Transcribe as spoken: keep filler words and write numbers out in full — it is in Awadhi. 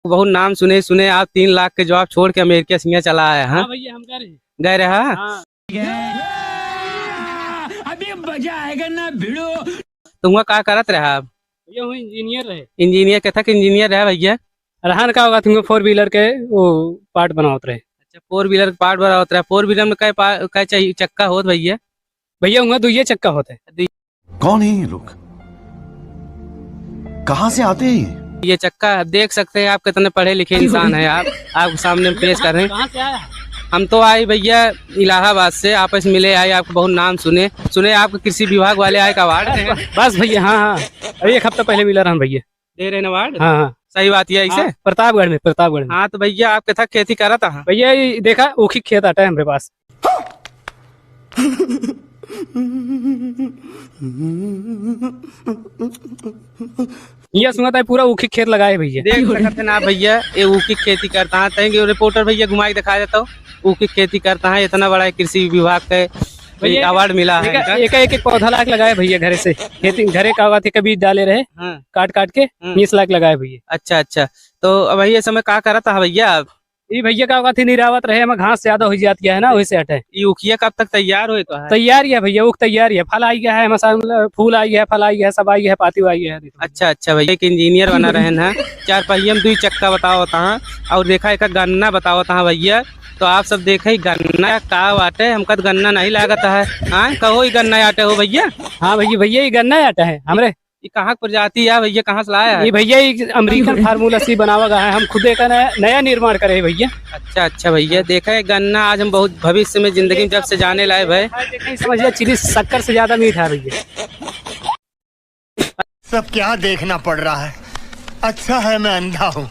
बहुत नाम सुने, सुने आप तीन लाख के जॉब छोड़ के अमेरिका सिंह चला आया, हाँ? हाँ भैया, हम गए रहे। गए रहा? हाँ। अभी मजा आएगा ना भिड़ो। तुम का करत रहा आप? भैया, वही इंजीनियर रहे। इंजीनियर के था कि इंजीनियर रहा भैया? रहन का होगा तुमको, फोर व्हीलर के वो पार्ट बनावत रहे। अच्छा, फोर व्हीलर के पार्ट बनावत रहा। फोर व्हीलर में कै पा-, कै चाहिए चक्का होत भैया? भैया, वहाँ दुइये चक्का होते हैं। कौन है ये लोग? कहाँ से आते हैं ये? ये चक्का आप देख सकते हैं, आप कितने पढ़े लिखे इंसान हैं, आप, आपके सामने हम पेश कर रहे हैं। कहाँ से आया? हम तो आए भैया इलाहाबाद से, आपस मिले आए, आपको बहुत नाम सुने, सुने आपको कृषि विभाग वाले आए का अवार्ड दे हैं। बस भैया, हाँ, हाँ, अभी एक हफ्ता पहले मिला रहा भैया। दे रहे हैं अवार्ड? हाँ, हाँ। सही बात है, ऐसे? हाँ, प्रतापगढ़ में, प्रतापगढ़ में। हाँ, तो भैया आपके था खेती करत है? भैया, ये देखा, ऊखी खेत आटा है हमारे पास। ये सुनत है, पूरा ऊखी खेत लगाए भैया। देख सकत है ना भैया, ये ऊखी खेती करता है। Thank you। रिपोर्टर भैया, घुमाई दिखा देता हूँ। ऊखी खेती करता है, इतना बड़ा कृषि विभाग का भैया, अवार्ड मिला है इनका। एक, एक, एक पौधा लाके लगाए भैया घरे से, खेती घरे का हुआ थे, कभी डाले रहे, हाँ। काट काट के हाँ। नीस लाके लगाए भैया। अच्छा, अच्छा। तो अब ये समय का करता है भैया आप? ई भैया का होगा थी निरावत रहे, हमें घास ज्यादा हो जाती है ना, वही से हटे। ई उखिया कब तक तैयार होए तो है? तैयार ही है भैया, ऊख तैयार ही है, फल आई गया है, हमारे सामने फूल आई है, फल आई है, सब आई है, पाती आई है। अच्छा, अच्छा भैया, एक इंजीनियर बना रहे हैं, चार पहिया में दुई चक्का बतावत हैं, और देखा एक गन्ना बतावत हैं भैया। तो आप सब देखे गन्ना का बाटे, हमका तो गन्ना नहीं लागत है। हाँ, कहो ई गन्ना आटे हो भैया? हाँ भैया, भैया ई गन्ना आटा है हमरे। ये कहाँ की प्रजाति है भैया, कहाँ से लाया है? ये भैया, ये अमेरिकन फार्मूला से बनावा गया है, हम खुदे का नया, नया निर्माण करे हैं भैया। अच्छा, अच्छा भैया, देखा है गन्ना आज हम बहुत भविष्य में जिंदगी में जब से जाने लाए भाई। समझ लिया, चीनी शक्कर से ज्यादा मीठा है भैया। सब क्या देखना पड़ रहा है, अच्छा है मैं अंधा हूँ।